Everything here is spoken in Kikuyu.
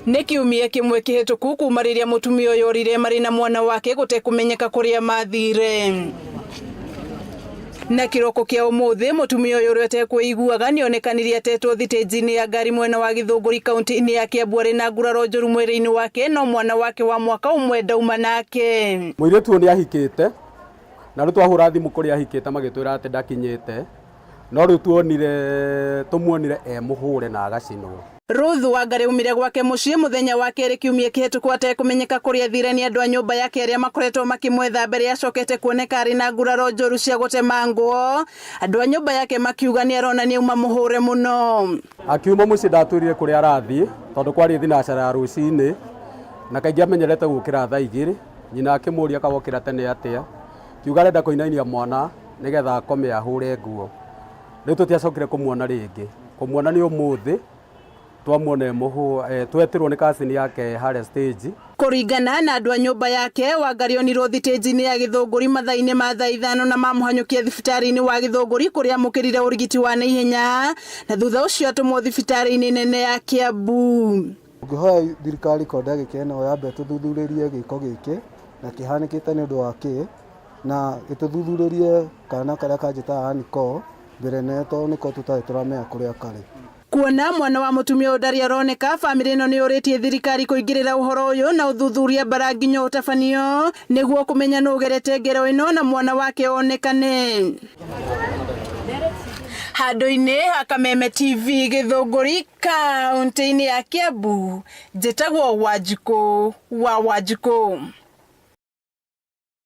Nĩ kiumia kĩmwe kĩhĩtũku kuma rĩrĩa mũtumia ũyũ orire marĩ na mwana wake gũtekũmenyeka kũrĩa mathire. Na kĩroko kĩa ũmũthĩ mũtumia ũyũ ũrĩa ũtekwĩiguaga nĩonekanire atetwo thitĩnji-inĩ ya ngari mwena wa Gĩthũngũri kaunti-inĩ ya Kiambu arĩ na nguraro njũru mwĩrĩ-inĩ wake no mwana wake wa mwaka ũmwe ndauma nake. Mũirĩtu ũyũ nĩ ahikĩte na rĩu twahũra thimũ kũrĩa ahikĩte magĩtwĩra atĩ ndakinyĩte no rĩu tuonire tũmuonire e mũhũre na agacinwo. Ruth Wangari aumire gwake mũciĩ mũthenya wa kerĩ kiumia kĩhĩtũku atekũmenyeka kũrĩa athire nĩ andũ a nyũmba yake arĩa makoretwo makĩmwetha mbere acokete kuoneka arĩ na nguraro njũru cia gũtemangwo. Andũ a nyũmba yake makiuga nĩ aronania auma mũhũre mũno. Akiuma mũciĩ ndatwĩrire kũrĩa arathiĩ tondũ kwarĩ thinacara ya rũcinĩ na kaingĩ amenyerete gũkĩra thaa igĩrĩ. Nyina akĩmũria kawokĩra tene atĩa, kiuga arenda kũinainia mwana nĩgetha akome ahũre nguo. Rĩu tũtiacokire kũmuona rĩngĩ, kũmuona nĩ ũmũthĩ twamuona e mũhũ, eh, twetirwo nĩ cousin yake harĩa stage. Kũringana na andũ a nyũmba yake, Wangari onirwo thitĩnji-inĩ ya Gĩthũngũri mathaa-inĩ ma thaa ithano na mamũhanyũkia thibitarĩ-inĩ wa Gĩthũngũri kũrĩa amũkĩrire ũrigiti wa naihenya na thutha ũcio atũmwo thibitarĩ-inĩ nene ya Kiambu. Ũngĩhoya thirikari ko ndagĩka ĩno yambe tũthuthurĩrie gĩko gĩkĩ na kĩhanĩkĩte nĩ ũndũ wa kĩ na gĩtũthuthurĩrie kana karĩa kanjĩtaga niko mbere nene tondũ nĩko tũtarĩ tũramenya kũrĩa karĩ. Kuona mwana wa mũtumia ũyũ ndarĩ aroneka, bamĩrĩ ĩno nĩ yũrĩtie thirikari kũingĩrĩra ũhoro ũyũ na ũthuthuria mbara nginya ũtabanio nĩguo kũmenya nũ ũgerete ngero ĩno na mwana wake onekane. Handũ-inĩ ha Kameme TV Gĩthũngũri kaunti-inĩ ya Kiambu, njĩtagwo Wanjikũ wa Wanjikũ.